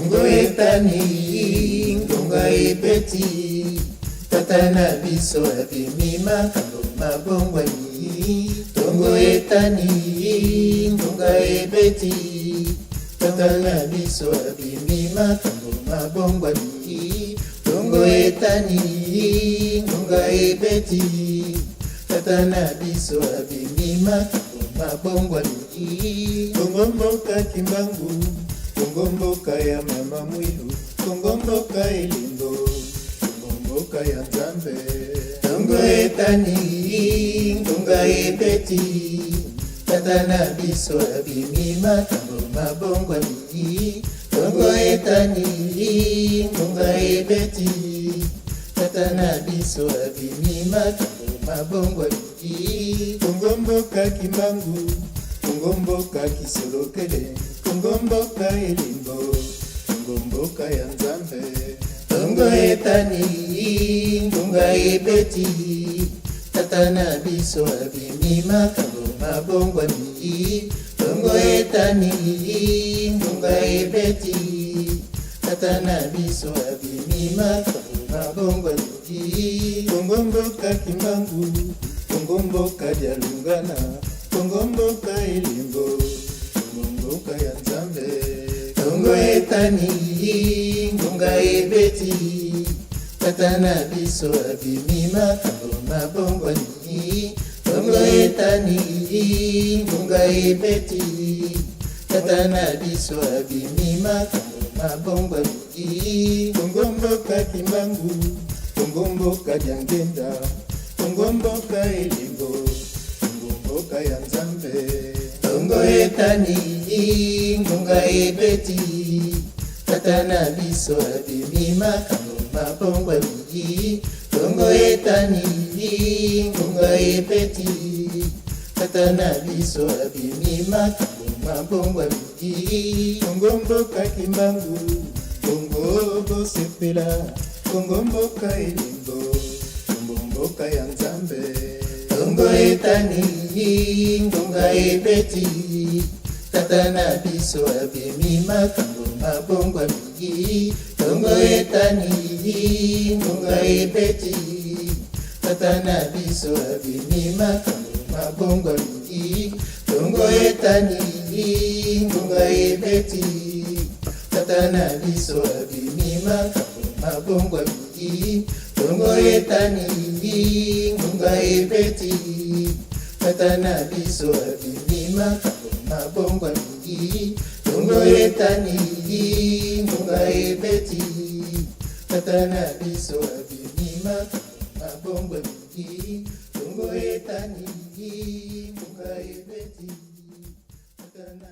Tongo etani, ngonga ebeti, tata na biso abimi makambo mabongwani. Tongo etani, ngonga ebeti, tata na biso abimi makambo mabongwani. Tongo etani, ngonga ebeti, tata na biso abimi makambo mabongwani. Kongo mboka Kimbangu, Kongo mboka ya mama Mwilu, Kongo mboka elembo, Kongo mboka ya Nzambe. Tongo etani, ngonga ebeti, tata na biso abimi makambo mabongwani. Tongo etani, ngonga ebeti, tata na biso abimi makambo mabongwani. Kongo mboka Kimbangu, Kongo mboka Kisolokele, Kongo mboka elembo, Kongo mboka ya Nzambe. Tongo etani, ngonga ebeti, tata na biso abimi makambo mabongwani. Tongo etani, ngonga ebeti, tata na biso abimi makambo mabongwani. Kongo mboka Kimbangu, Kongo mboka Dialungana, Kongo mboka elembo, Kongo mboka ya Nzambe. Tongo etani, ngonga ebeti, tata na biso abimi makambo mabongwani. Tongo etani, ngonga ebeti, tata na biso abimi makambo mabongwani. Kongo mboka Kimbangu, Kongo mboka Diangenda, Kongo mboka elembo, Kongo mboka ya Nzambe. Tongo etani, ngonga ebeti, tata na biso abimi makambo mabongwani. Tongo etani, ngonga ebeti, tata na biso abimi makambo mabongwani. Kongo mboka Kimbangu, Kongo bosepela, Kongo mboka elembo, Kongo mboka ya Nzambe. Tongo etani, ngonga ebeti, tata na biso abimi makambo mabongwani. Tongo etani, ngonga ebeti, tata na biso abimi makambo mabongwani. Tongo etani, ngonga ebeti, tata na biso abimi makambo mabongwani. Tongo etani, ngonga ebeti, tata na biso abimi makambo mabongwani. Tongo etani, ngonga ebeti, tata na biso abimi makambo mabongwani. Tongo etani, ngonga ebeti, tata na